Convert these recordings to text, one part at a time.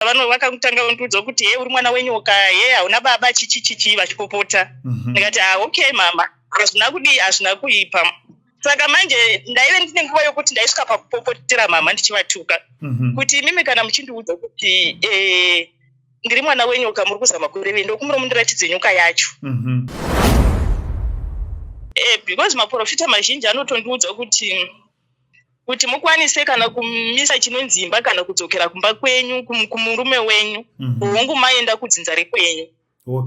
Vakatanga kundiudza kuti, "He, uri mwana wenyoka, he, hauna baba," chichi chichi, vachipopota. Ndikati, "Ah, okay mama, hazvina kudii, hazvina kuipa." Saka manje ndaive ndine nguva yokuti ndaisvika pakupopotera mama ndichivatuka kuti, "Imimi kana muchindiudza kuti ndiri mwana wenyoka, muri kuzama kurevei? Ndokumuro mundiratidze nyoka yacho." Because maprofita mazhinji anotondiudza kuti mukwanise kana kumisa chinonzi imba kana kudzokera kumba kwenyu kumurume wenyu, hongu maenda kudzinza rekwenyu.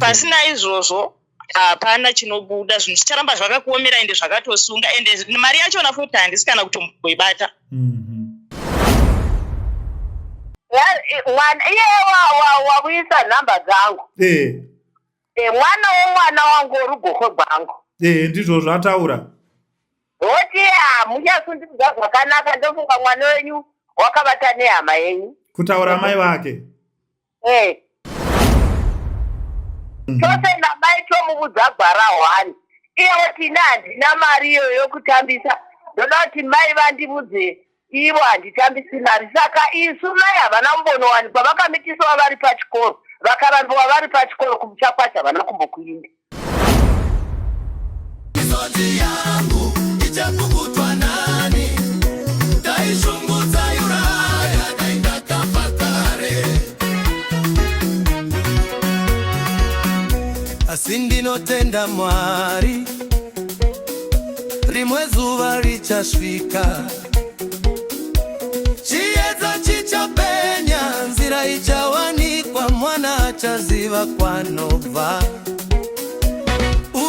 Pasina izvozvo hapana chinobuda, zvinhu zvicharamba zvakakuomera, ende zvakatosunga, ende mari yachona futi handisi kana kutomboibata. Mwana iye wakuisa nhamba dzangu. Mwana womwana wangu worugohwe gwangu. Ndizvo zvataura. Woti hamunyasundidza zvakanaka, ndofunga mwana wenyu wakabata nehama yenyu. Kutaura mai vake. Tose namai tomuvudza gwara hwani. Iye woti, "Ine handina mari iyoyo yokutambisa, ndoda kuti mai vandivudze ivo, handitambisi mari." Saka isu mai havana kumbonowanikwa, vakamitisawo vari pachikoro, vakarambiwa vari pachikoro, kumusha kwacho havana kumbokuinda. Misodzi yangu ichapukutwa nani? Taishungudza Uraya, dai ndakafa kare. Asi ndinotenda Mwari, rimwe zuva richasvika, chiedza chichapenya, nzira ichawanikwa, mwana achaziva kwanobva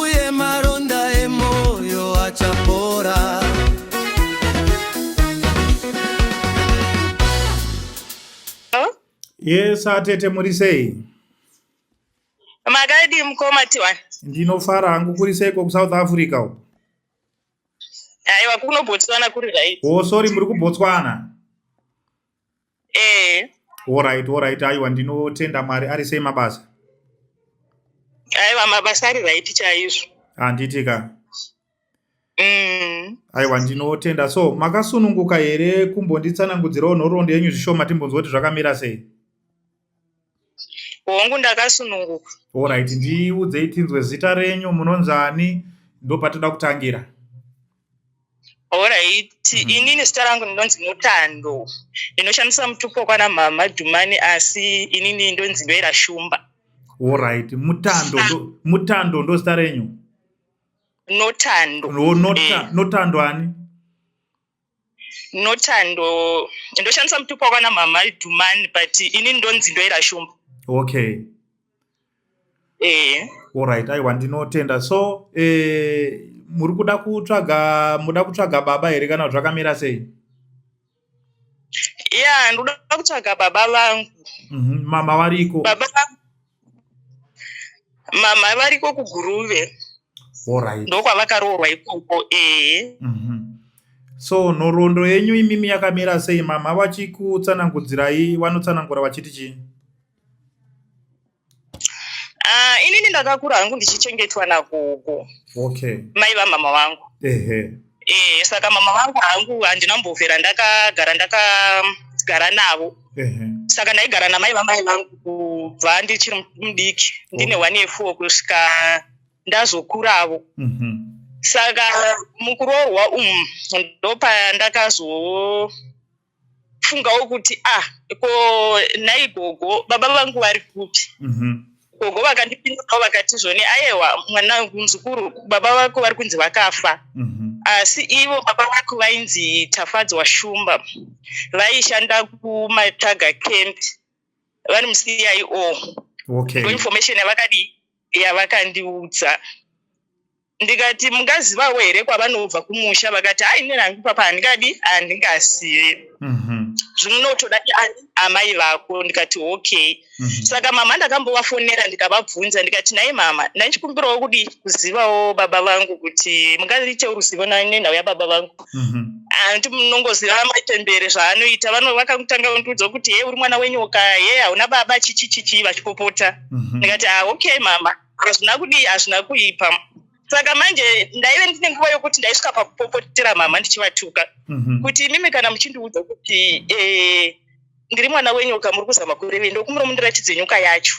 uye maronda emoyo achapora. Yes, atete, muri sei? Makadii, mukoma Tiwani? Ndinofara hangu. Kuri seiko kuSouth Africa uko? Aiwa, kuno Botswana kuri right. Oh, sorry, muri kuBotswana? Eh. Alright, aiwa, ndinotenda Mwari. Ari sei mabasa? Aiwa, mabasa ari right chaizvo. Handiti ka? Aiwa, ndinotenda. So makasununguka here kumbonditsanangudzirawo nhoroondo yenyu zvishoma, timbonzwa kuti zvakamira sei? Hongu, ndakasununguka. Alright, ndiudzei tinzwe zita renyu, munonzani, ndopatoda kutangira. Alright, inini zita rangu ndinonzi Mutando, ndinoshandisa mutupo kwana mama Dhumani, asi inini ndonzi Ndoera Shumba. Alright, Mutando, Mutando ndo zita renyu? Notando. No, Notando ani? Notando, ndoshandisa mutupo kwana mama Dhumani, but inini ndonzi Ndoera Shumba. Alright, aiwa, ndinotenda. So muri kuda kutsvaga, muda kutsvaga baba here kana kuti zvakamira sei? Ya, ndoda kutsvaga baba vangu. Mama variko? Baba vangu, mama variko kuGuruve. Ndokwavakaroorwa ikoko, ee. So nhoroondo yenyu imimi yakamira sei? Mama vachikutsanangudzirai, vanotsanangura vachiti chii? Ah, inini ndakakura hangu ndichichengetwa nagogo. Mai vamama vangu. Saka mama vangu hangu handina mbovhera ndakagara navo. Saka ndaigara namai vamai vangu kubva ndichiri mudiki, ndine 1 year 4, kusvika ndazokuravo. Saka mukuroorwa umu ndopandakazofungawo kuti, ah, ko nhai gogo, baba vangu vari kupi? Gogo vakandipindurawo vakati zvoni, "Aiwa mwana, muzukuru, baba vako vari kunzi vakafa." Asi ivo baba vako vainzi Tafadzwa Shumba, vaishanda kuMataga Camp, vari muCIO. Ndo information yavakadi yavakandiudza. Ndikati, "Mungazivawo here kwavanobva kumusha?" Vakati, "Hai, inini hangu papa handingadi, handingasivi. Zvinotoda amai vako." Ndikati, "Okay." Saka mama ndakambovafonera, ndikavabvunza, ndikati, "Nhai mama, ndaichikumbirawo kudi kuzivawo baba vangu, kuti mungaitewo ruzivo nenhau yababa vangu." Hanti munongoziva matembere zvaanoita, vakatanga kundiudza kuti, "He, uri mwana wenyoka, he, hauna baba," chichi chichi, vachipopota. Ndikati, "Ah, okay mama, hazvina kudii, hazvina kuipa." Saka manje ndaive ndine nguva yokuti ndaisvika pakupopotera mama ndichivatuka kuti, "Imimi kana muchindiudza kuti Ndiri mwana wenyoka, muri kuzama kurevei? Ndokumbira mundiratidze nyoka yacho.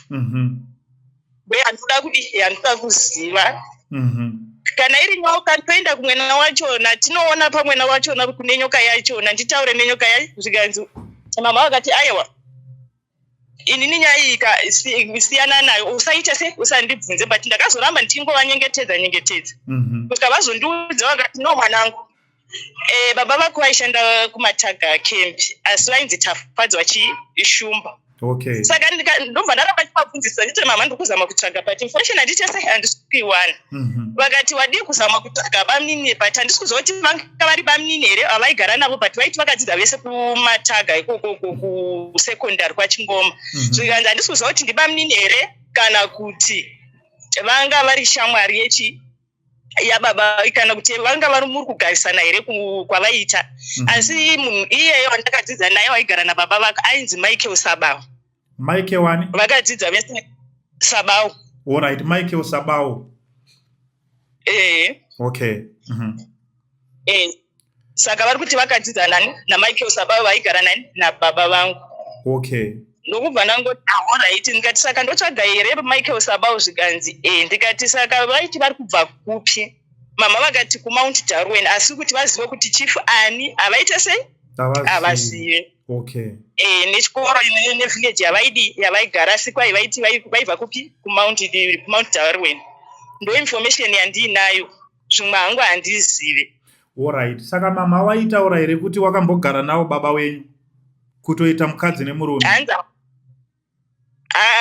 We handikuda kudi, handikuda kuziva. Kana iri nyoka, toenda kumwena wachona, tinoona pamwena wachona kune nyoka yachona, nditaure nenyoka yacho. Zvikanzi, mama vakati, "Aiwa, inini nyaya iyi siyana nayo, usaite se usandibvunze." But ndakazoramba ndichingovanyengetedza nyengetedza kusvika vazondiudza. Vakati, "No, mwanangu, baba vako vaishanda kuMataga Camp, asi vainzi Tafadzwa Chishumba." Saka ndobva ndaramba ndichivabvunzisa, nditi, "Mama, ndiri kuzama kutsvaga, but information handiti se handisi kuiwana." Vakati, "Wadii kuzama kutsvaga bamnini?" But handisi kuziva kuti vanga vari bamnini here avaigara navo, but vaiti vakadzidza vese kuMataga ikoko kusecondary kwaChingoma. Zvikanzi, handisi kuziva kuti ndibamnini here kana kuti vanga vari shamwari yechi yababa, kana kuti vanga vari muri kugarisana here kwavaiita. Asi munhu iyeyo wandakadzidza naye, waigara nababa vako, ainzi Michael Sabao. Michael wani? Vakadzidza vese, Sabao. Alright, Michael Sabao. Ee. Okay. Saka vari kuti vakadzidza nani? NaMichael Sabao, vaigara nani? Nababa vangu. Ndokubva ndangoti, "Alright." Ndikati, "Saka ndotsvaga here Michael Sabao?" Zvikanzi, "E." Ndikati, "Saka vaiti vari kubva kupi?" Mama vakati kuMount Darwin, asi kuti vazive kuti chief ani havaite sei, havazive. Nechikoro nevillage yavaidi yavaigara, asi kwai vaiti vaibva kupi? KuMount Darwin. Ndo information yandiinayo, zvimwe hangu handizive. Alright, saka mama waitaura here kuti wakambogara navo baba wenyu, kutoita mukadzi nemurume? Hanzi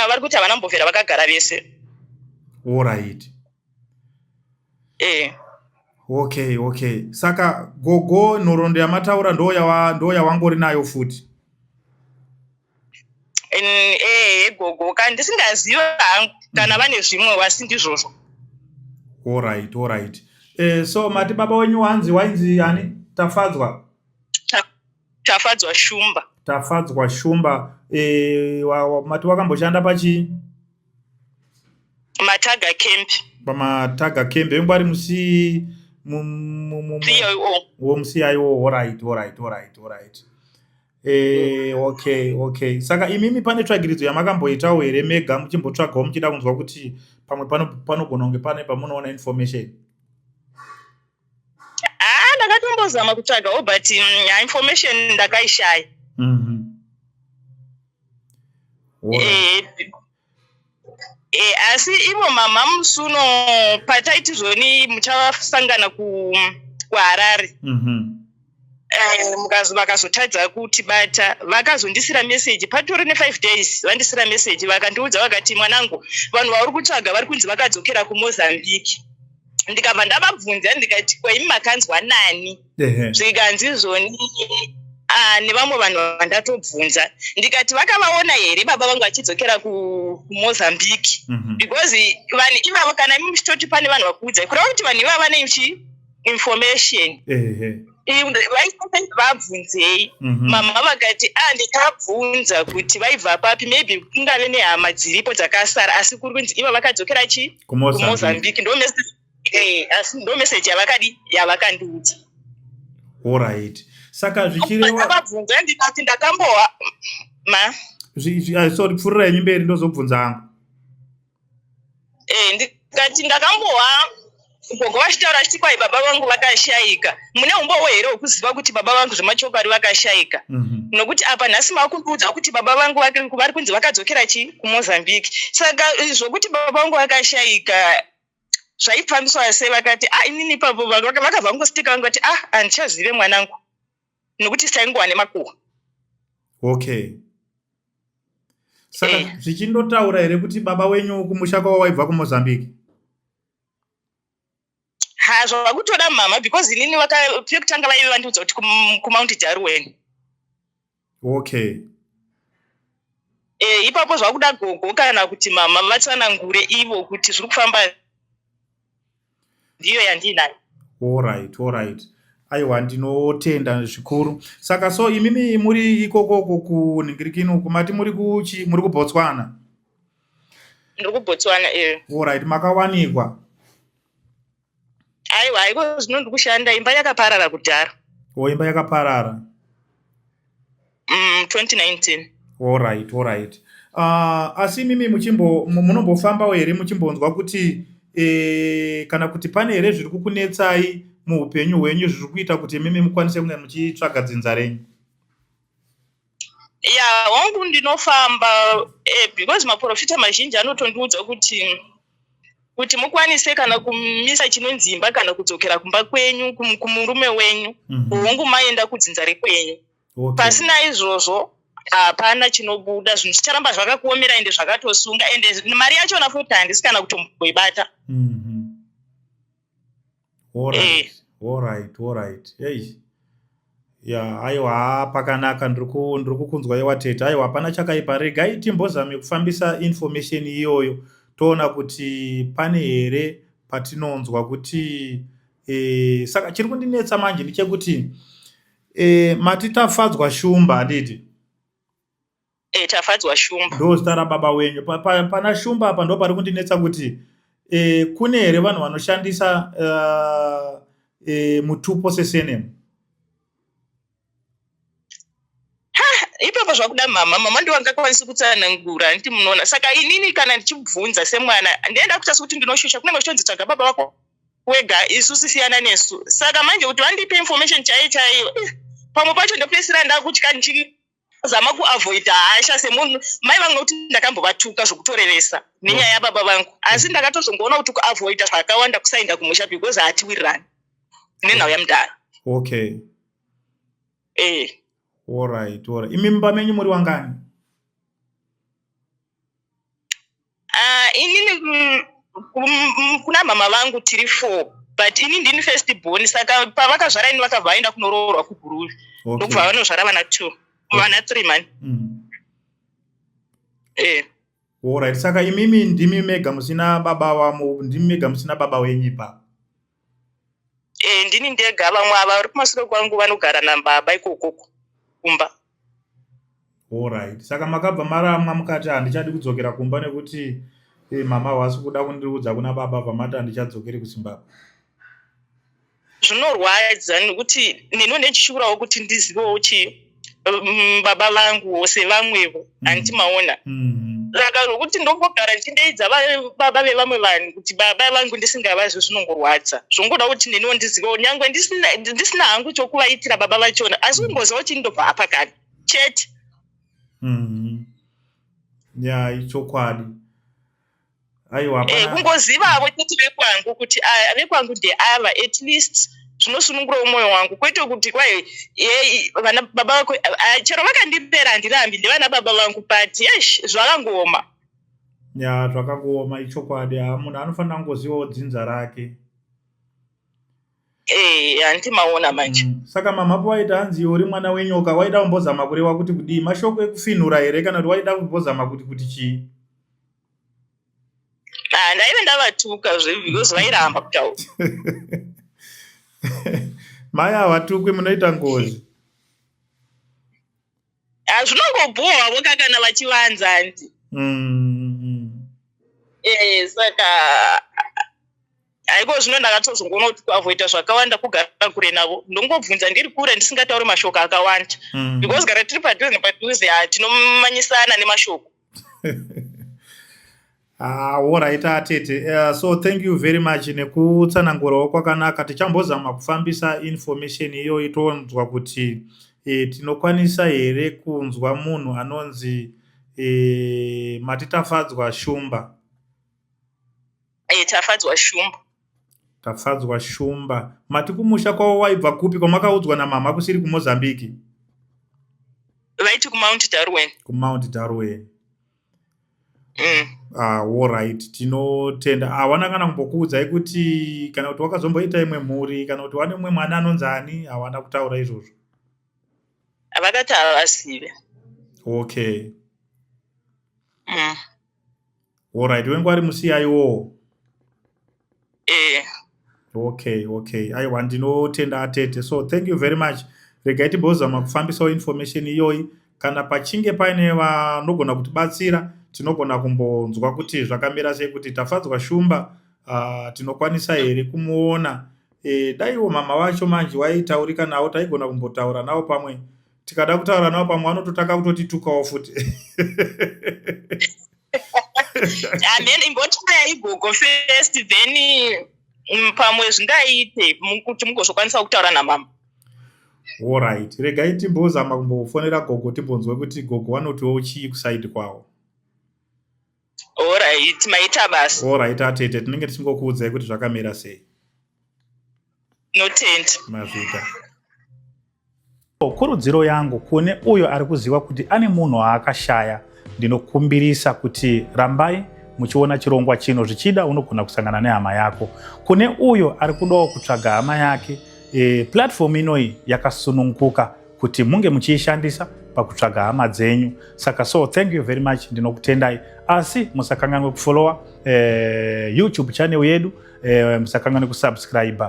vari kuti havana mbovhera vakagara vese. E. Okay, saka gogo, nhoroondo yamataura ndo yawangori nayo futi? Ehe, gogo, kana ndisingazivi hangu kana vane zvimwe, wasi ndizvozvo. Alright. So mati baba wenyu wanzi wainzi ani? Tafadzwa? Tafadzwa Shumba. Tafadzwa Shumba. Mati wakamboshanda pachii? Mataga Camp. PaMataga Camp. Vengu ari musi CIO. WomuCIO. Alright. Okay, saka imimi pane tsvagiridzo yamakamboitawo here mega, muchimbotsvagawo, muchida kunzwa kuti pamwe panogona kunge pane pamunoona information? Ah, ndakatombozama kutsvagawo, but information ndakaishaya. Asi ivo mama musuno pataiti zvoni muchasangana kuHarare, vakazotadza kutibata, vakazondisira meseji patori ne5 days. Vandisira meseji, vakandiudza, vakati, "Mwanangu, vanhu vauri kutsvaga vari kunzi vakadzokera kuMozambique." Ndikabva ndavabvunza, ndikati, "Kwaimi makanzwa nani?" Zvikanzi zvoni, "Ah, nevamwe vanhu vandatobvunza." Ndikati, "Vakavaona here baba vangu vachidzokera kuMozambique?" Because vanhu ivavo, kana imi muchitoti pane vanhu vakuudzai, kureva kuti vanhu ivava vane chi information. Vaisai vabvunzei. Mama vakati, "A, ndikabvunza kuti vaibva papi, maybe kungave nehama dziripo dzakasara, asi kuri kunzi ivo vakadzokera chi kuMozambique." KuMozambique. Ndo asi ndo meseji yavakadi yavakandiudza. Alright, saka zvichireva Ndakabvunza, ndikati ndakambowa ma Sorry, pfuurirai henyu mberi, ndozobvunza hangu. Ndikati ndakambowa gogo vachitaura achiti kwai baba vangu vakashayika. Mune umbowo here hwekuziva kuti baba vangu zvemachokwadi vakashayika? Nokuti apa nhasi makundiudza kuti baba vangu vari kunzi vakadzokera chi kuMozambique. Saka zvokuti baba vangu vakashayika zvaifambiswa sei? Vakati, "A, inini ipapo," vakabva vangositika, vangati, "Ah, handichazive, mwanangu, nokuti sainguva nemakuhwa." Okay, saka zvichindotaura here kuti baba wenyu kumusha kwavo waibva kuMozambique? Ha, zvakutoda mama, because inini pekutanga vaive vandiudza kuti kuMount Darwin. Ipapo zvakuda gogo kana kuti mama vatsanangure ivo kuti zviri kufamba. Ndiyo yandiinayo. Alright, aiwa, ndinotenda zvikuru. Saka so imimi muri ikokoko kunhingirikini uku, mati muri kuchi muri kuBotswana? Ndiri kuBotswana, e. Alright, makawanikwa? Aiwa, haiko zvino ndiri kushanda, imba yakaparara kudhara. O, imba yakaparara. 2019. Allright, allright. Asi imimi muchimbo munombofambawo here muchimbonzwa kuti e, kana kuti pane here zviri kukunetsai muupenyu hwenyu zviri kuita kuti imimi mukwanise kunge muchitsvaga dzinza renyu? Ya, wangu, ndinofamba because maprofita mazhinji anotondiudza kuti mukwanise kana kumisa chinonzi imba kana kudzokera kumba kwenyu kumurume wenyu, hongu maenda kudzinza rekwenyu. Pasina izvozvo hapana chinobuda, zvinhu zvicharamba zvakakuomera, ende zvakatosunga, ende mari yachona futi handisi kana kutomboibata. Alright, alright. Hey. Ya, aiwa, pakanaka, ndiri kukunzwa iwa tete. Aiwa, hapana chakaipa. Regai timbozame kufambisa information iyoyo, toona kuti pane here patinonzwa kuti saka chiri kundinetsa manje ndechekuti mati Tafadzwa Shumba, handiti? E, Tafadzwa Shumba. Ndo zita rababa wenyu. Pana Shumba apa ndo pari kundinetsa kuti kune here vanhu vanoshandisa mutupo sesurname? Ipapo zvakuda mama. Mama ndo vangakwanisi kutsanangura, handiti munoona? Saka inini kana ndichibvunza semwana, ndienda kuita sekuti ndinoshusha, kunenge kuchitonzi tsvaga baba vako wega, isusu siyana nesu. Saka manje kuti vandipe information chaiyo chaiyo, pamwe pacho ndopedzisira ndakutya, ndichizama kuavoida hasha semunhu. Mai vangu, nokuti ndakambovatuka zvokutorevesa nenyaya yababa vangu, asi ndakatozongoona kuti kuavoida zvakawanda kusaenda kumusha, because hatiwirirani nenhau yamudhara. Eh. Alright. Imi mumba menyu muri wangani? Ah, inini kuna mama vangu tiri four, but ini ndini first born. Saka pavakazvara ini, vakabva vaenda kunoroorwa kuGuruve, ndokubva vanozvara vana two, vana three mani. Eh. Alright, saka imimi ndimi mega musina baba wamo, ndimi mega musina baba wenyu ipapo? Eh, ndini ndega. Vamwe ava vari kumashure kwangu vanogara nababa ikokoko kumba. Alright, saka makabva maramwa mukati handichadi kudzokera kumba nekuti mama havasi kuda kundiudza kuna baba, bva mati handichadzokeri kuZimbabwe? Zvinorwadza nekuti neniwo ndichishuwirawo kuti ndizivewo chi baba vanguwo sevamwevo, handiti maona? Saka zvokuti ndombogara ndichindeidza baba vevamwe vanhu kuti baba vangu ndisingavazvi, zvinongorwadza. Zvongoda kuti neniwo ndizivewo, nyangwe ndisina hangu chokuvaitira baba vachona, asi kungoziva kuti ndobva apa kani chete. Ya, ichokwadi, aiwa. Kungozivavo chete vekwangu kuti vekwangu ndeava, at least zvinosunungurawo mwoyo wangu, kwete kuti kwai ye vana baba vako. Chero vakandipera handirambi, ndevana baba vangu, but yesh, zvakangooma. Ya, zvakakuoma, ichokwadi. Ha, munhu anofanira kungozivawo dzinza rake. Eh, handiti maona manje? Saka mama pawaita hanzi uri mwana wenyoka, waida kumbozama kureva kuti kudii? Mashoko ekufinhura here, kana kuti waida kumbozama kuti chii? Ah, ndaive ndavatuka zve because vairamba kutaura. Mai havatukwi, munoita ngozi. Ah, zvinongobhohwavo ka kana vachivanza, handi? Eh, saka haiko zvino ndakatozongoona kuti kuavoida zvakawanda kugara kure navo, ndongobvunza ndiri kure, ndisingatauri mashoko akawanda, because kana tiri padhuze nepadhuze, tinomanyisana nemashoko. Ah, alright atete. So thank you very much nekutsanangurawo kwakanaka. Tichambozama kufambisa information iyoyi, tonzwa kuti tinokwanisa here kunzwa munhu anonzi mati Tafadzwa Shumba. E, Tafadzwa Shumba. Tafadzwa Shumba. Mati kumusha kwavo waibva kupi kwamakaudzwa namama kusiri kuMozambique? Vaiti kuMount Darwin. KuMount Darwin. Ah, alright, tinotenda. Hawana kana kumbokuudzai kuti kana kuti wakazomboita imwe mhuri, kana kuti wane mumwe mwana anonzi ani? Hawana kutaura izvozvo? Vakati havasive. Okay. Alright, wengu ari musiyaiwowo? Eh. Okay, aiwa, ndinotenda atete. So thank you very much. Regai timbozama kufambisawo information iyoyi. Kana pachinge paine vanogona kutibatsira, tinogona kumbonzwa kuti zvakamira sei, kuti Tafadzwa Shumba tinokwanisa here kumuona. Daiwo mama vacho manje waitaurika navo, taigona kumbotaura navo pamwe. Tikada kutaura navo pamwe vanototanga kutotitukawo futi. Amen, imbochaya igogo first then pamwe zvingaite kuti mugozokwanisa kutaura namama. Alright, regai timbozama kumbofonera gogo timbonzwe kuti gogo vanotiwo chii kusaidi kwavo. Alright, maita basa. Alright atete, tinenge tichingokuudzai kuti zvakamira sei. Notenda. Mazvita. Kurudziro yangu kune uyo ari kuziva kuti ane munhu waakashaya, ndinokumbirisa kuti rambai muchiona chirongwa chino, zvichida unogona kusangana nehama yako. Kune uyo ari kudawo kutsvaga hama yake, platform inoyi yakasununguka kuti munge muchiishandisa pakutsvaga hama dzenyu. Saka so thank you very much, ndinokutendai. Asi musakanganwe kufollowa YouTube channel yedu, musakanganwe kusubscribe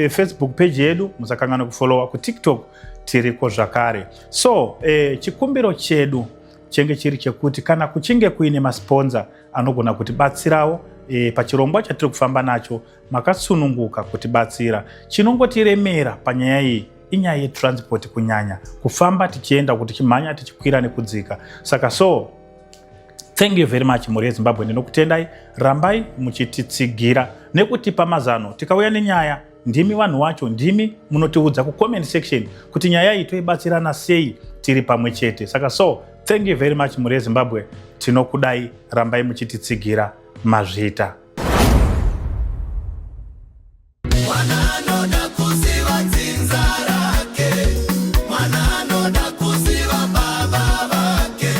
Facebook page yedu, musakanganwe kufollowa kuTikTok tiriko zvakare. So chikumbiro chedu chenge chiri chekuti kana kuchinge kuine masponsa anogona kutibatsirawo pachirongwa chatiri kufamba nacho, makasununguka kutibatsira. Chinongotiremera panyaya iyi inyaya yetransport, kunyanya kufamba tichienda kuti tichimhanya tichikwira nekudzika. Saka so thank you very much mhuri yeZimbabwe, ndinokutendai, rambai muchititsigira nekutipa mazano. Tikauya nenyaya, ndimi vanhu vacho, ndimi munotiudza kucomment section kuti nyaya iyi toibatsirana sei tiri pamwe chete. Saka so thank you very much mhuri yeZimbabwe, tinokudai, rambai muchititsigira. Mazvita. Mwana anoda kuziva dzinza rake, mwana anoda kuziva baba vake,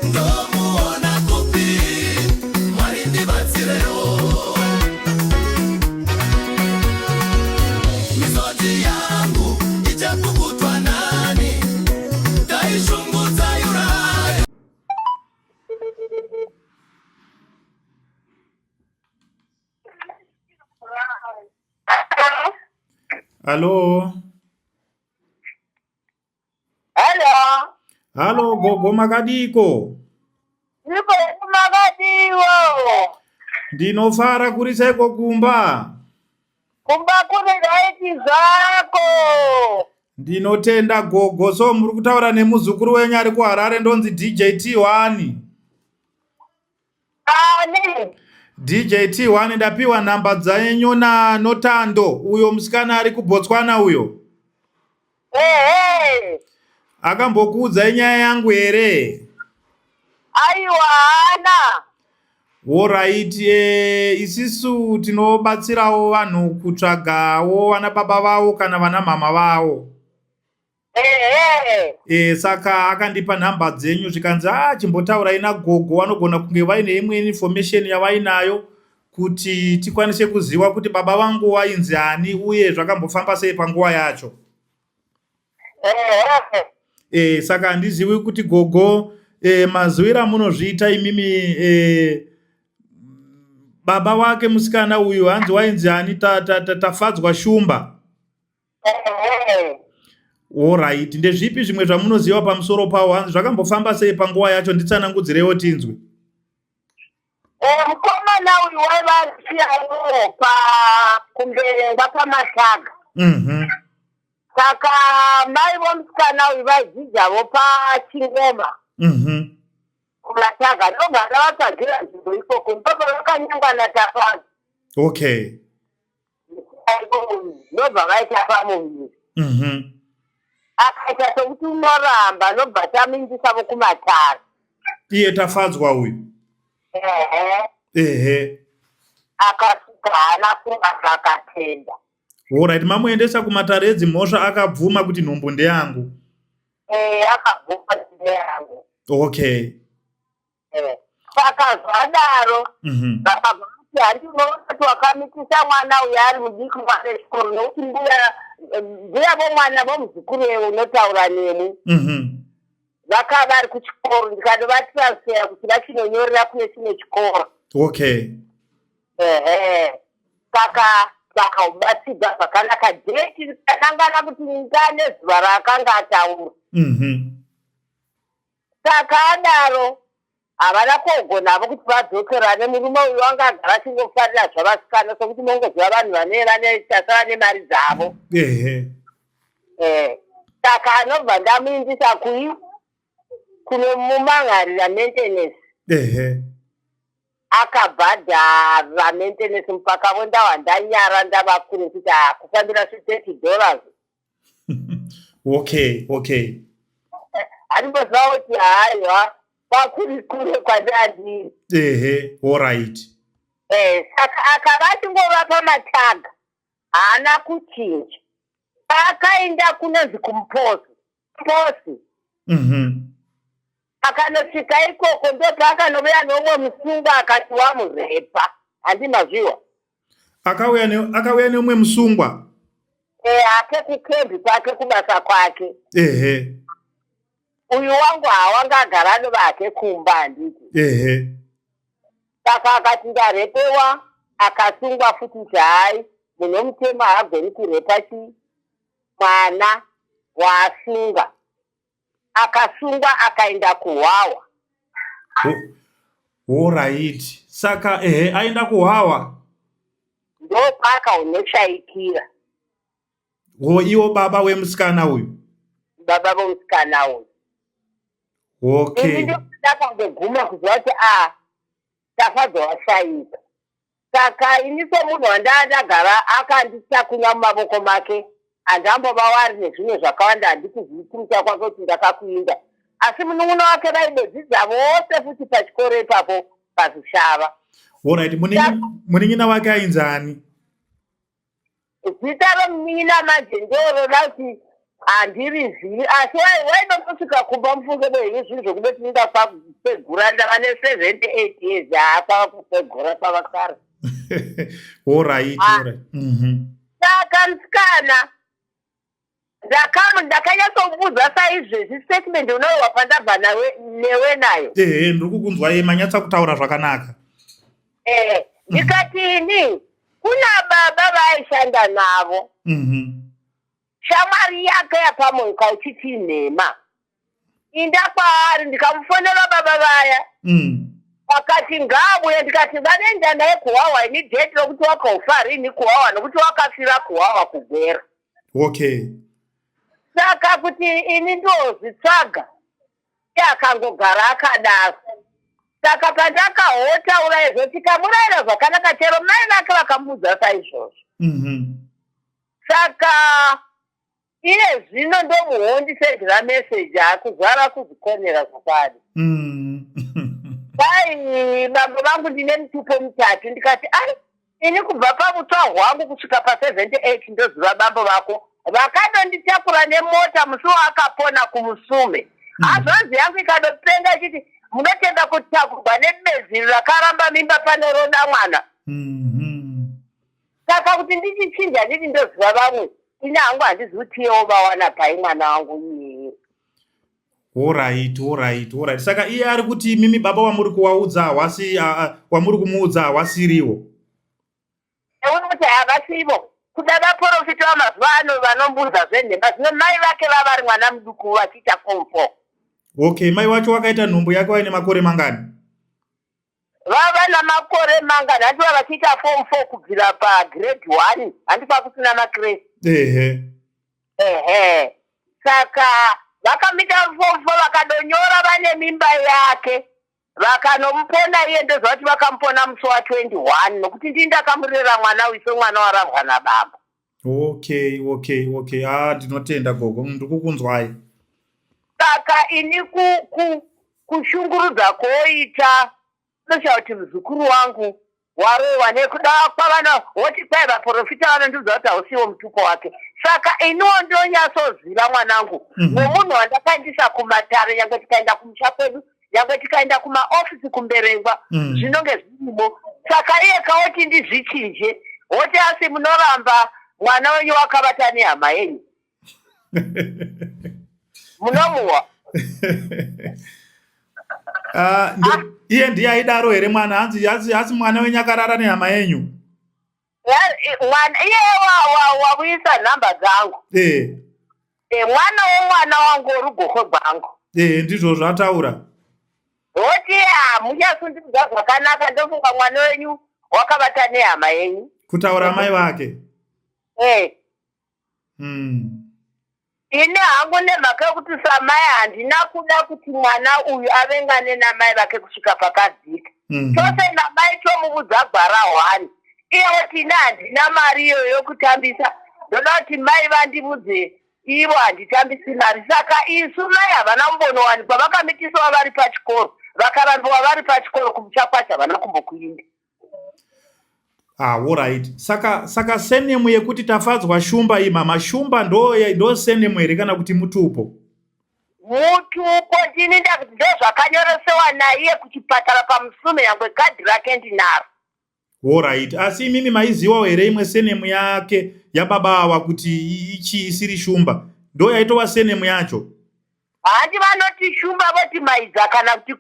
ndomuona kupi? Mwari ndibatsirewo. Misodzi yangu ichapukutwa nani? Taishungudza yuraya. Hallo. Hello. Hallo gogo, makadiko? Ipo, makadiwo? Ndinofara, kuri seiko kumba? Kumba kuri right zvako. Ndinotenda gogo. So muri kutaura nemuzukuru wenyu ari kuHarare, ndonzi DJ T1. Ani? DJ T1, ndapiwa nhamba dzenyu naNotando, uyo musikana ari kuBotswana uyo. Ehe. Akambokuudzai nyaya yangu here? Aiwa, haana. Alright, isisu tinobatsirawo vanhu kutsvagawo vana baba vavo kana vana mama vavo. Ehe. Saka akandipa nhamba dzenyu, zvikanzi a chimbotaurai nagogo, vanogona kunge vaine imwe information yavainayo kuti tikwanise kuziva kuti baba vangu vainzi ani uye zvakambofamba sei panguva yacho. Ehe. Saka handizivi kuti gogo, mazuva amunozviita imimi, baba wake musikana uyu hanzi wainzi ani? Tafadzwa Shumba. Ehe. Alright, ndezvipi zvimwe zvamunoziva pamusoro pawo? Hanzi zvakambofamba sei panguva yacho? Nditsanangudzirewo tinzwe. Mukomana uyu waiva ari pa kumberengwa paMasaga. Saka mai vomusikana uyu vaidzidzavo paChingoma kuMasaga, ndobva ndavatsvagira nzvimbo ikoko, ndobva vakanyangwa naTafadza. Ndobva vaita pamuviri. Akaita sekuti unoramba, ndobva tamuindisavo kumatare. Iye Tafadzwa uyu? Ehe. Akasvika haana kuramba, akatenda. Alright, mamuendesa kumatare edzimhosva, akabvuma kuti nhumbu ndeyangu? Akabvuma kuti ndeyangu. Saka zvadaro, vakabva vati handi unoona kuti wakamitisa mwana uyu ari mudiki, mwana wechikoro, nokuti mbuya vomwana vomuzukuru wewe unotaura nemwi vakava vari kuchikoro, ndikanovatransfera kuti vachinonyorera kune chimwe chikoro. Ehe, saka vakaubatsidza zvakanaka, date rikanangana kuti ngane zuva raakanga ataura. Saka adaro havana kogonavo kuti vadzokerane. Murume uyu anga agara achingofarira zvavasikana, sokuti mongoziva vanhu vane vane tasa vane mari dzavo. Saka anobva ndamuindisa kui kunomumangarira maintenance. Ehe. Akabhadhara maintenance mupakavo ndava ndanyara ndava kure kuti ah, kufambira 30 dollars. Okay. Handimboziva kuti haiwa kwakuri kure kwandandiri. Ehe, all right. Saka akava achingova pamataga haana kuchinja. Paakaenda kunonzi kumuposi posi Akanosvika ikoko ndopaakanouya neumwe musungwa akati wamurepa. Handimazviwa. Akauya neumwe musungwa. Ake kukembi kwake kubasa kwake. Ehe. Uyu wangu hawanga agara anova hake kumba handiti. Ehe. Saka akati ndarepewa akasungwa futi kuti hai munhu womutemo haagoni kurepa chi mwana waasunga. Akasungwa akaenda kuhwawa. Alright. Saka ehe aenda kuhwawa. Ndopakaonoshaikira. Wo iwo baba wemusikana uyu. Baba vomusikana uyu. Okay. Ini ndakangoguma kuziva kuti a Tafadzwa washaika. Saka ini semunhu wandaa ndagara akanditakunya mumavoko make handambova wari nezvimwe zvakawanda handikuzivi kumusha kwake kuti ndakakuinda asi munun'una wake vaidodzidza vose futi pachikoro ipapo paZishava. Alright, munin'ina wake ainzi ani? Zita romunin'ina manje ndoroda kuti handirizivi asi waidongosvika kumba mufunge behenyu zvinhu zvekube tinoda kwapegura ndava ne78 years haa kwava kupegura kwava kare. Alright, alright. Saka musikana ndakanyatsomuudza saizvezvi statement unoiwa pandabva nawe newe nayo. Ehe, ndiri kukunzwa manyatsa kutaura zvakanaka. Ndikati ini kuna baba vaaishanda navo. Shamwari yake yapamoyo kauchiti nhema. Inda kwaari ndikamufonera baba vaya. Vakati ngaabuye ndikati vanoenda naye kuhwahwa ini date rokuti wakaufa rini kuhwahwa nokuti wakafira kuhwahwa kugwera. Okay. Saka kuti ini ndozvitsvaga iye akangogara akadaro. Saka pandakahotaura izvo tikamurayira zvakanaka chero mai vake vakamuudza saizvozvo. Saka iye zvino ndomuhondisendera meseji akuzara kuzvikonera zvokwadi. Dai baba vangu ndine mitupo mitatu ndikati ai ini kubva pavutsva hwangu kusvika pa78 ndoziva bambo vako vakadonditakura nemota musi waakapona kumusume. Hazvanzi yangu ikadopenga ichiti munotenda kutakurwa nebezi rakaramba mimba panoroda mwana. Saka kuti ndichichinja nditi ndoziva vamwe ini hangu handizivi kuti iyewo vawana pai mwana wangu iyeye. Alright. Saka iye ari kuti mimi baba wamuri kuwaudza hawasi wamuri kumuudza hawasiriwo. Unoti havasivo. Kuda vaprofita vamazuva ano vanombuza zvenhema zvino mai vake vavari mwana muduku vachiita form 4. Okay, mai wacho wakaita nhumbu yake waine makore mangani? Vava namakore mangani hanti vava vachiita form 4 kubvira pagrade 1 hanti kwakusina macreche. Ehe. Ehe. Saka vakamita form 4 vakadonyora vane mimba yake vakanomupona iye ndoziva kuti vakamupona musi wa21 nokuti ndini ndakamurera mwana uyu semwana warambwa nababa. Okay. Ah, ndinotenda gogo, ndiri kukunzwai. Saka ini kushungurudza kwoita noshaa kuti muzukuru wangu warowa nekuda kwavana woti kwai vaprofita vanondiudza kuti hausiwo mutupo wake. Saka iniwo ndonyatsoziva mwanangu nomunhu wandakaendisa kumatare nyangwe tikaenda kumusha kwedu nyangwe tikaenda kumaofisi kumberengwa zvinonge zvirimo. Saka iye kaoti ndizvichinje woti asi munoramba mwana wenyu wakavata nehama yenyu munomuwa. Iye ndiye aidaro here mwana hanzi hanzi mwana wenyu akarara nehama yenyu? Mwana iye wakuisa nhamba dzangu. Mwana womwana wangu worugoho rwangu. Ndizvo zvataura. Woti muchasundiudza zvakanaka ndofunga mwana wenyu wakavata nehama yenyu. Kutaura mai vake. Ini hangu nemhaka yekuti samai handina kuda kuti mwana uyu avengane namai vake kusvika pakadzika. Tose namai tomuvudza gwara hwani. Iye oti ini handina mari iyoyo yokutambisa ndoda kuti mai vandivudze ivo handitambisi mari. Saka isu mai havana kumbonowanikwa vakamitisawo vari pachikoro vakarambiwa vari pachikoro kumusha kwacho havana kumbokuinda. Ah, alright. Saka surname yekuti Tafadzwa Shumba iyi mama Shumba ndo surname here kana kuti mutupo? Mutupo ndini ndozvakanyoresewa naiye kuchipatara pamusume nyangwe kadhi rake ndinaro. Alright. Asi imimi maiziwawo here imwe surname yake yababa awa kuti ichi isiri Shumba? Ndo yaitova surname yacho? Handi vanoti Shumba voti Maidza kana kuti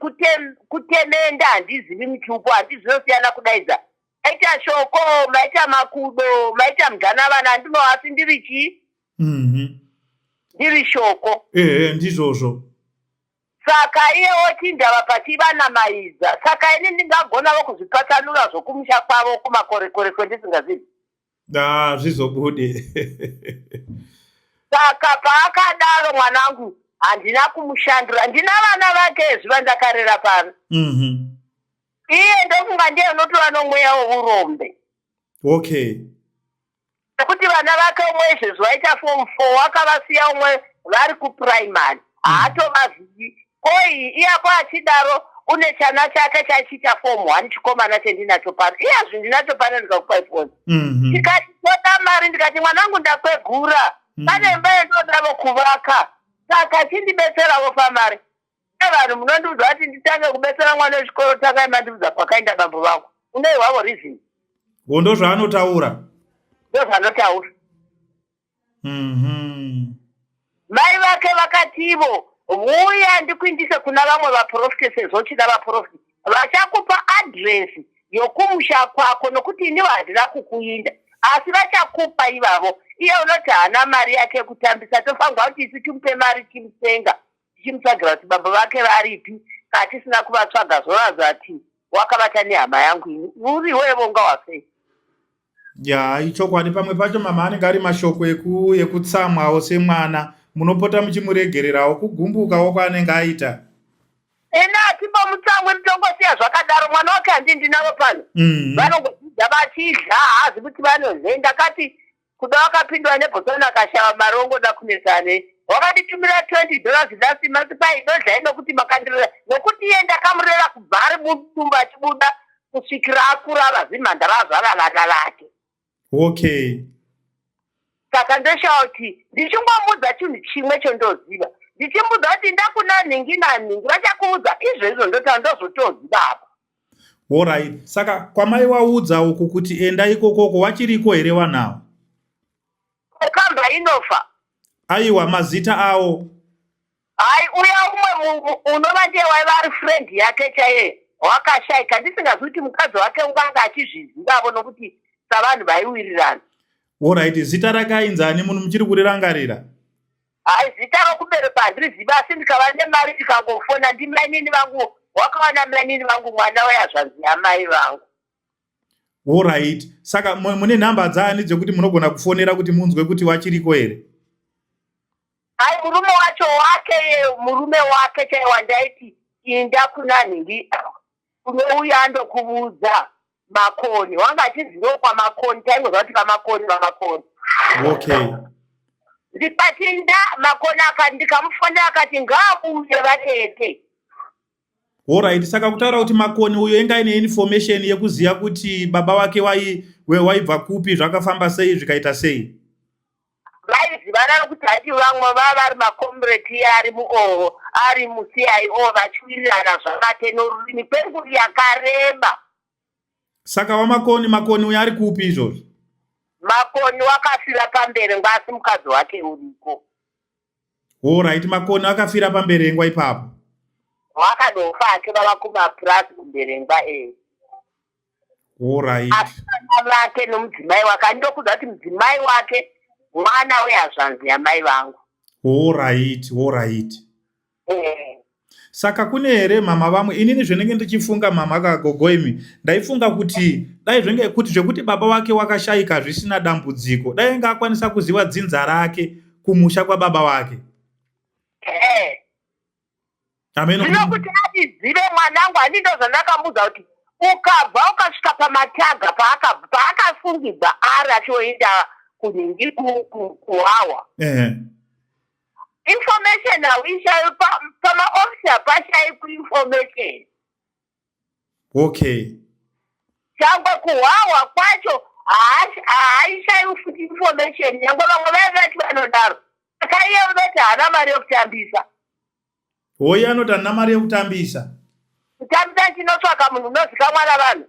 kutemenda handizivi mutupo handizvinosiyana kudaidza. Maita Shoko, maita Makudo, maita Mudyanavana handino asi ndiri chii? Ndiri Shoko. Ehe ndizvozvo. Saka iye oti ndava pachiva naMaidza. Saka ini ndingagonavo kuzvipatsanura zvokumusha kwavo kumakorekore kwendisingazivi. Ah, zvizobude. Saka paakadaro mwanangu handina kumushandura. Ndina vana vake ezvi vandakarera pano. Iye ndofunga ndiye unotova nomweya wourombe. Okay. Nekuti vana vake umwe izvezvi vaita form 4 wakavasiya umwe vari kuprimary. Haatovazivi. Koi iyapo achidaro une chana chake chachiita form 1 chikomana chendinacho pano. Iyazvi ndinacho pano ndikakupai foni. Ndikati toda mari ndikati mwanangu ndakwegura. Pane imba yandinodavo kuvaka. Saka chindibetseravo pamari. Vanhu munondiudza kuti nditange kubetsera mwana wechikoro tangai mandiudza kwakaenda bambo vangu. Unoihwavo reason. Ndo zvaanotaura. Ndo zvaanotaura. Mai vake vakativo vuya ndikuindise kuna vamwe vaprofita sezvo uchida vaprofita vachakupa address yokumusha kwako nokuti inivo handina kukuinda asi vachakupa ivavo. Iye unoti haana mari yake yekutambisa tofanirwa kuti isu timupe mari timutenga tichimutsvagira kuti baba vake varipi katisina kuvatsvaga zvoratidza kuti wakavata nehama yangu ini uriwevo ungawasei. Ya ichokwadi pamwe pacho mama anenge ari mashoko ekutsamwawo semwana munopota muchimuregererawo kugumbukawo kwaanenge aita. Ena atimbomutsamwi tongosiya zvakadaro mwana wake handi ndinavo pano. Vanongodzidza vachidya haazi kuti vanozei ndakati kuda wakapindwa neBotswana akashava mari ongoda kunetsane. Wakanditumira $20 last month kwai idodlai nokuti makandirera nokuti iye ndakamurera kubva ari mudumbu achibuda kusvikira akura ava zimhandara azvara vana vake. Okay. Saka ndoshaya kuti ndichingomudza chinhu chimwe chondoziva. Ndichimudza kuti ndakuna nhingi nanhingi vachakuudza izvo izvo ndota ndozotoziva apa. Alright. Saka kwamai waudza uku kuti enda ikokoko wachiriko here wanawo? Kamba inofa. Aiwa mazita awo. Hai uya umwe unova ndiye waiva ari friend yake chaiye wakashaika ndisingazivi kuti mukadzi wake unganga achizvizivavo nokuti savanhu vaiwirirana. Alright, zita rake ainzani munhu muchiri kurirangarira? Hai zita rokuberekwa handirizivi asi ndikava nemari ndikangofona ndimainini vangu wakawana mainini vangu mwana weyazvanzi yamai vangu. Alright. Saka mune nhamba dzaani dzekuti munogona kufonera kuti munzwe kuti wachiriko here? Hai murume wacho wake murume wake chaiye wandaiti inda kuna nhingi unouya andokuudza Makoni wanga achinzi ndokwaMakoni taingoziva kuti vaMakoni vaMakoni. Okay. Ndikati nda Makoni akati ndikamufonera akati ngaabuye vatete. Alright, saka kutaura kuti Makoni uyo inga aine information yekuziva kuti baba wake waibva kupi zvakafamba sei zvikaita sei. Vaizivana nokuti hati vamwe vava vari makomureti iye ari muOho ari muCIO vachiwirirana zvavate norurimi kwenguva yakareba. Saka waMakoni Makoni uyo ari kupi izvozvi? Makoni wakafira paMberengwa asi mukadzi wake uriko. Alright, Makoni akafira paMberengwa ipapo. Wakadofa hake vava kumapurazi kuMberengwa eh. Alright. Asi vana vake nomudzimai wake andinokuudza kuti mudzimai wake mwana wehazvanzi yamai vangu. Alright, alright. Saka kune here mama vamwe inini zvenenge ndichifunga mama kagogo imi ndaifunga kuti dai zvenge kuti zvekuti baba wake wakashaika zvisina dambudziko dai anga akwanisa kuziva dzinza rake. kumusha kwababa wake. Amen. Zvino kuti atizive mwanangu, handi ndozvandakamuudza kuti ukabva ukasvika pamataga paakasungidza ari achioenda kunhingi kuhawa. Information hauishayi pamaofisi, hapashaikwi information. Changwe kuhwahwa kwacho haaishayiwi futi information, nyangwe vamwe vaive vati vanodaro. Saka iye unoti haana mari yekutambisa. Hoyi anoti handina mari yekutambisa. Kutambisa chinotsvaka munhu unozikamwa navanhu.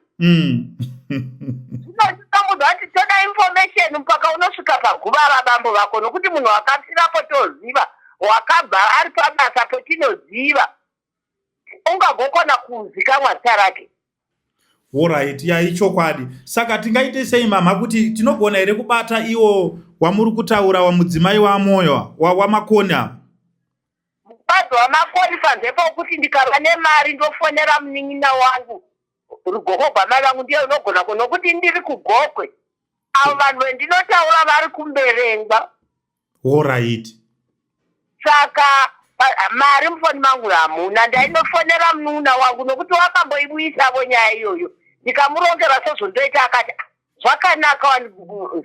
Zvinotitomudza kuti toda information mpaka unosvika paguva rabambo vako, nokuti munhu wakafirapo toziva, wakabva ari pabasa potinoziva, ungagokona kuzikamwa zita rake. Alright, ya, ichokwadi. Saka tingaite sei, mama, kuti tinogona here kubata iwo wamuri kutaura, wamudzimai waMoyo, waMakoni ava? Mukadzi waMakoni, panze pokuti ndikava nemari ndofonera munin'ina wangu, rugoko gwamai vangu, ndiye unogona nokuti ndiri kuGokwe. Avo vanhu vendinotaura vari kuMberengwa. Saka mari mufoni mangu hamuna. Ndainofonera munun'una wangu nokuti wakamboibuyisavo nyaya iyoyo, ndikamurongera sezvondoita, akati, "Ah, zvakanaka wani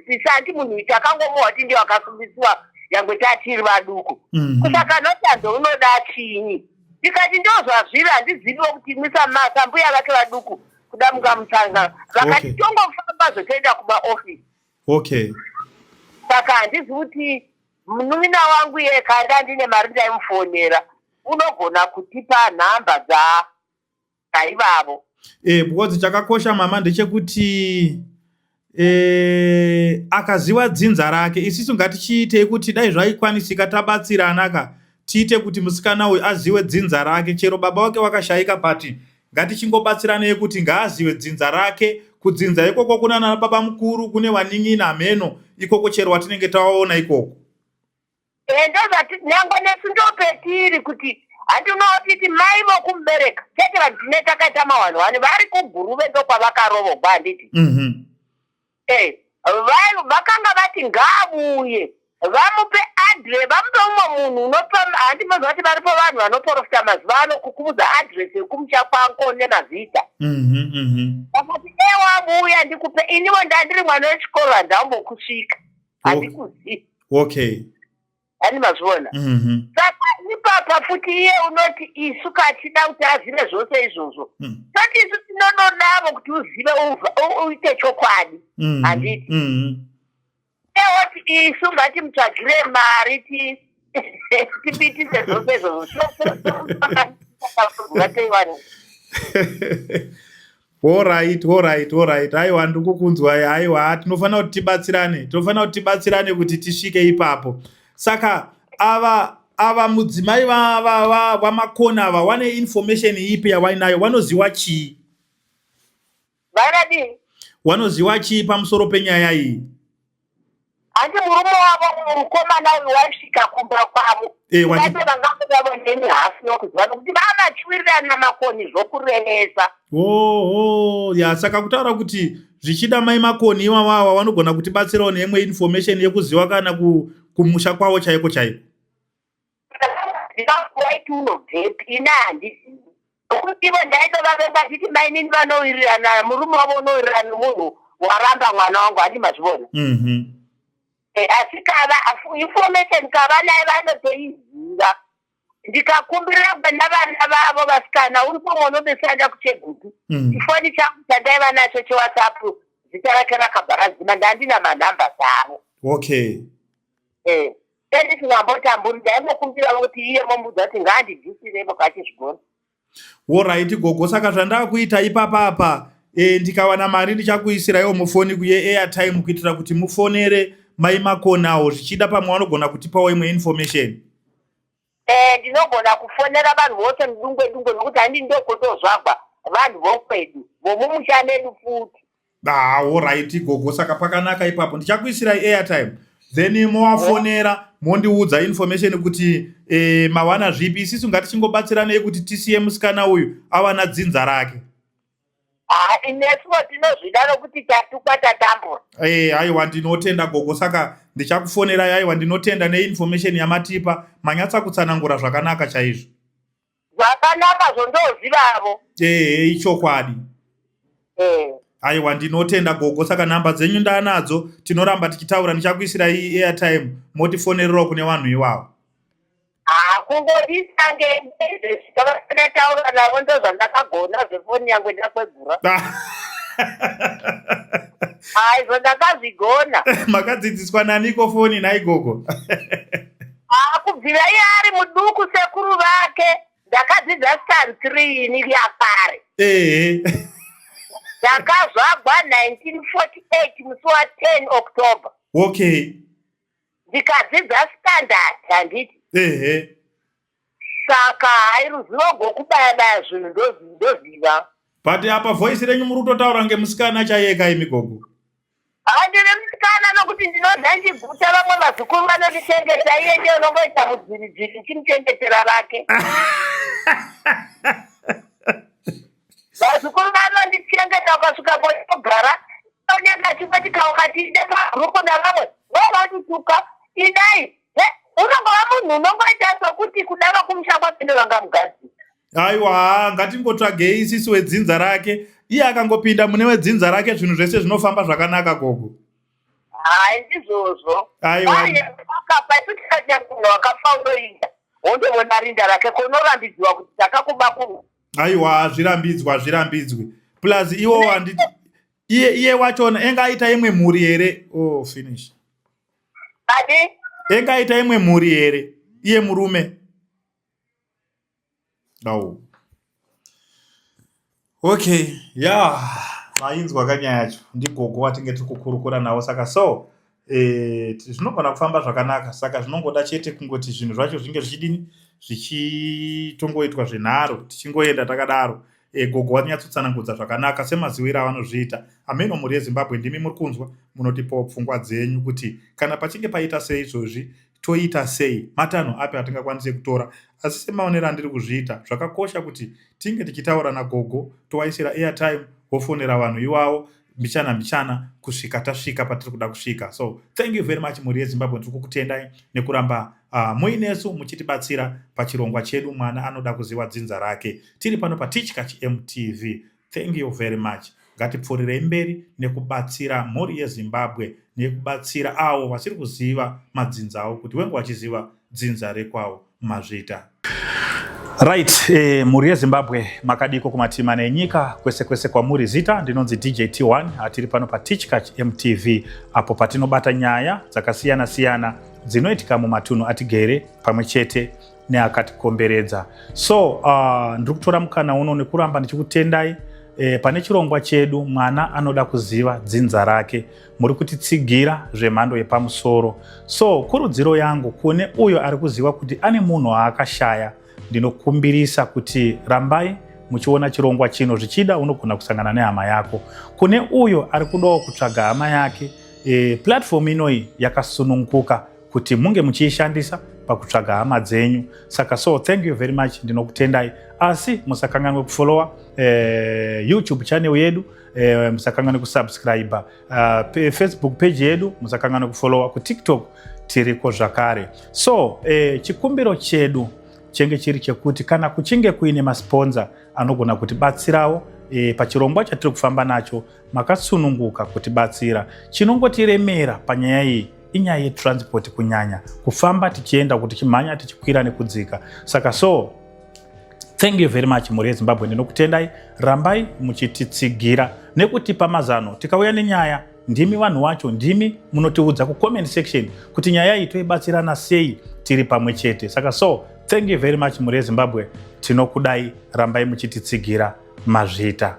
sisi, handi munhu iti akangomuwa kuti ndiye wakasungisiwa yangwe tatiri vaduku." Kusaka notando unoda chinyi? Ndikati ndozvazviri, handiziviwo kuti imwisa sambuya vake vaduku kuda mungamutsanga vakati tongofamba zvotoenda kumaofisi. Saka handizivi kuti munun'una wangu iye kanda ndine mari ndaimufonera, unogona kutipa nhamba dzaivavo. Because chakakosha, mama, ndechekuti akaziva dzinza rake. Isisu ngatichiitei kuti dai zvaikwanisika tabatsirana ka, tiite kuti musikana uyu azive dzinza rake, chero baba wake wakashayika, but ngatichingobatsiranei kuti ngaazive dzinza rake. Kudzinza ikoko kuna nana baba mukuru, kune vanin'ina, mheno ikoko chero watinenge tawaona ikoko. Ndozvati nyangwe nesu ndopetiri kuti handinotiti mai vokumubereka chete. Vanhu tine takaita mawanwani vari kuGuruve, ndokwavakarovogwa, handiti? Vakanga vati ngaavuye vamupe address, vamupe umwe munhu unopa. Handimoziva kuti varipo vanhu vanoprofita mazuva ano kukuudza address yekumusha kwako nemazita. Vakati ewavuya ndikupe. Iniwo ndandiri mwana wechikoro, handambokusvika, handikuzivi. Hani mazviona? Saka ipapa futi iye unoti isu kachida kuti azive zvose izvozvo. Toti isu tinonodavo kuti uzive uite chokwadi, handiti? Ewoti isu ngatimutsvagire mari tipitise zvose izvozvo. Ngateiwani. Alright, aiwa, ndiri kukunzwa. Aiwa, tinofanira kuti tibatsirane, tinofanira kuti tibatsirane kuti tisvike ipapo. Saka ava mudzimai vaMakoni ava wane information ipi yavainayo? Vanoziva chii? Vanadii? Wanoziva chii pamusoro penyaya iyi? Handi murume wavo mukomana uyu waisvika kumba kwavo. Vate vangangodavo neni hafu yokuziva nokuti vavachiwirirana Makoni zvokurevesa. Oho, ya, saka kutaura kuti zvichida mai Makoni iwawawa vanogona kutibatsirawo neimwe information yekuziva kana kumusha kwavo chaiko chaiko. Waiti unobvepi? Ina handizivi nokuti ivo ndaitovavenga chiti mainini vanowirirana, murume wavo unowirirana nomunhu waramba mwana wangu, handi mazvivona? Asi kava information kava naye vanotoiziva. Ndikakumbirira kwena vana vavo vasikana, uripo mwana unobesanda kuChegutu. Chifoni changu chandaiva nacho cheWhatsApp, zita rake rakabva radzima, ndandina manhamba dzavo. Endisingambotamburi, ndaingokumbira kuti iye momudza kuti ngaandibvisiremo kachizvigona. Alright, gogo, saka zvandakuita ipapapa, ndikawana mari ndichakuisiraiwo mufoni kuye airtime kuitira kuti mufonere mai Makonawo. Zvichida pamwe vanogona kutipawo imwe information. Ndinogona kufonera vanhu vose mudungwe dungwe nokuti handi ndokotozvagwa vanhu vokwedu vomumusha medu futi. Ah, alright gogo, saka pakanaka ipapo. Ndichakuisirai airtime, then movafonera, mondiudza information kuti mawana zvipi. Isisu ngatichingobatsiranei kuti tisiye musikana uyu awana dzinza rake. Hai, nesuwo tinozvida nokuti tatukwa, tatambura. Aiwa, ndinotenda gogo. Saka Ndichakufonerai. Aiwa, ndinotenda neinformation yamatipa, manyatsa kutsanangura zvakanaka chaizvo. Zvakanaka, zvondozivavo. Ehe, ichokwadi. Aiwa, ndinotenda gogo. Saka nhamba dzenyu ndaanadzo, tinoramba tichitaura. Ndichakuisirai airtime, motifonererawo kune vanhu ivavo. Ha, kungodisange ndataura navo, ndozvandakagona zvefoni yangu ndakwegura. Haizvo, ndakazvigona. Makadzidziswa naniko foni nhai gogo? Ha, kubvira iye ari muduku, sekuru vake. Ndakadzidza stand 3 ini yakare. Ndakazvagwa 1948 musi wa10 October. Ndikadzidza standard, handiti? Ehe. Saka hai, ruzivo rwokubaya baya zvinhu ndoziva. But apa voice renyu muri kutotaura ngemusikana chaiyeka imi, gogo. Handiri musikana, nokuti ndinodya ndiguta. Vamwe vazukuru vanondichengeta, iye ndiye unongoita mudziridziri, ndichimuchengetera vake. Vazukuru vanondichengeta. Ukasvika potogara, onyenga chingoti kaukati ide pagrupu navamwe vovandituka idai. Unongova munhu unongoita sokuti kuda vakumusha kwake ndovangamugadzira. Aiwa, ngatingotsvagei isisi wedzinza rake. Iye akangopinda mune wedzinza rake, zvinhu zvese zvinofamba zvakanaka, gogo. Hai, ndizvozvo. Aiwa. Akapa isu tikati munhu wakafa unoinda wondoona rinda rake, konorambidziwa kuti takakuba kuno? Aiwa, hazvirambidzwa, hazvirambidzwi. Plus iwo handiti iye wachona enga aita imwe mhuri here? Oh, finish. Adi? Enga aita imwe mhuri here iye murume? Oh. Okay, ya, mainzwa kanyaya yacho. Ndigogo watinge tiri kukurukura navo. Saka so zvinogona kufamba zvakanaka. Saka zvinongoda chete kungoti zvinhu zvacho zvinge zvichidini, zvichitongoitwa zvenharo, tichingoenda takadaro. Gogo wanyatsotsanangudza zvakanaka semaziwiro avanozviita. Ameno, mhuri yeZimbabwe, ndimi muri kunzwa, munotipawo pfungwa dzenyu kuti kana pachinge paita seizvozvi toita sei, matanho api atingakwanise kutora. Asi semaonero andiri kuzviita, zvakakosha kuti tinge tichitaura nagogo, towaisira airtime, wofonera vanhu ivavo mbichana mbichana kusvika tasvika patiri kuda kusvika. So thank you very much, mhuri yeZimbabwe. Tiri kukutendai nekuramba muinesu muchitibatsira pachirongwa chedu Mwana Anoda Kuziva Dzinza Rake. Tiri pano paTichkach MTV. Thank you very much. Ngatipfuurirei mberi nekubatsira mhuri yeZimbabwe, nekubatsira avo vasiri kuziva madzinza avo kuti wenge vachiziva dzinza rekwavo. Mazvita. Right, mhuri yeZimbabwe, makadiko kumatima nenyika kwese kwese kwamuri? Zita ndinonzi DJ T1. Hatiri pano paTichkach MTV, apo patinobata nyaya dzakasiyana siyana dzinoitika mumatunhu atigere pamwe chete neakatikomberedza. So ndiri kutora mukana uno nekuramba ndichikutendai pane chirongwa chedu Mwana Anoda Kuziva Dzinza Rake. Muri kutitsigira zvemhando yepamusoro. So kurudziro yangu kune uyo ari kuziva kuti ane munhu aakashaya, ndinokumbirisa kuti rambai muchiona chirongwa chino. Zvichida unogona kusangana nehama yako. Kune uyo ari kudawo kutsvaga hama yake, platform inoyi yakasununguka kuti munge muchiishandisa pakutsvaga hama dzenyu. Saka so thank you very much, ndinokutendai. Asi musakanganwe kufollowa YouTube channel yedu, musakanganwe kusubscribe Facebook page yedu, musakanganwe kufollowa kuTikTok, tiriko zvakare. So chikumbiro chedu chenge chiri chekuti kana kuchinge kuine masponsor anogona kutibatsirawo pachirongwa chatiri kufamba nacho, makasununguka kutibatsira. Chinongotiremera panyaya iyi inyaya yetransport, kunyanya kufamba tichienda, kuti tichimhanya, tichikwira nekudzika. Saka so thank you very much, mhuri yeZimbabwe, ndinokutendai. Rambai muchititsigira nekutipa mazano. Tikauya nenyaya, ndimi vanhu wacho, ndimi munotiudza kucomment section kuti nyaya iyi toibatsirana sei tiri pamwe chete. Saka so thank you very much, mhuri yeZimbabwe, tinokudai. Rambai muchititsigira. Mazvita.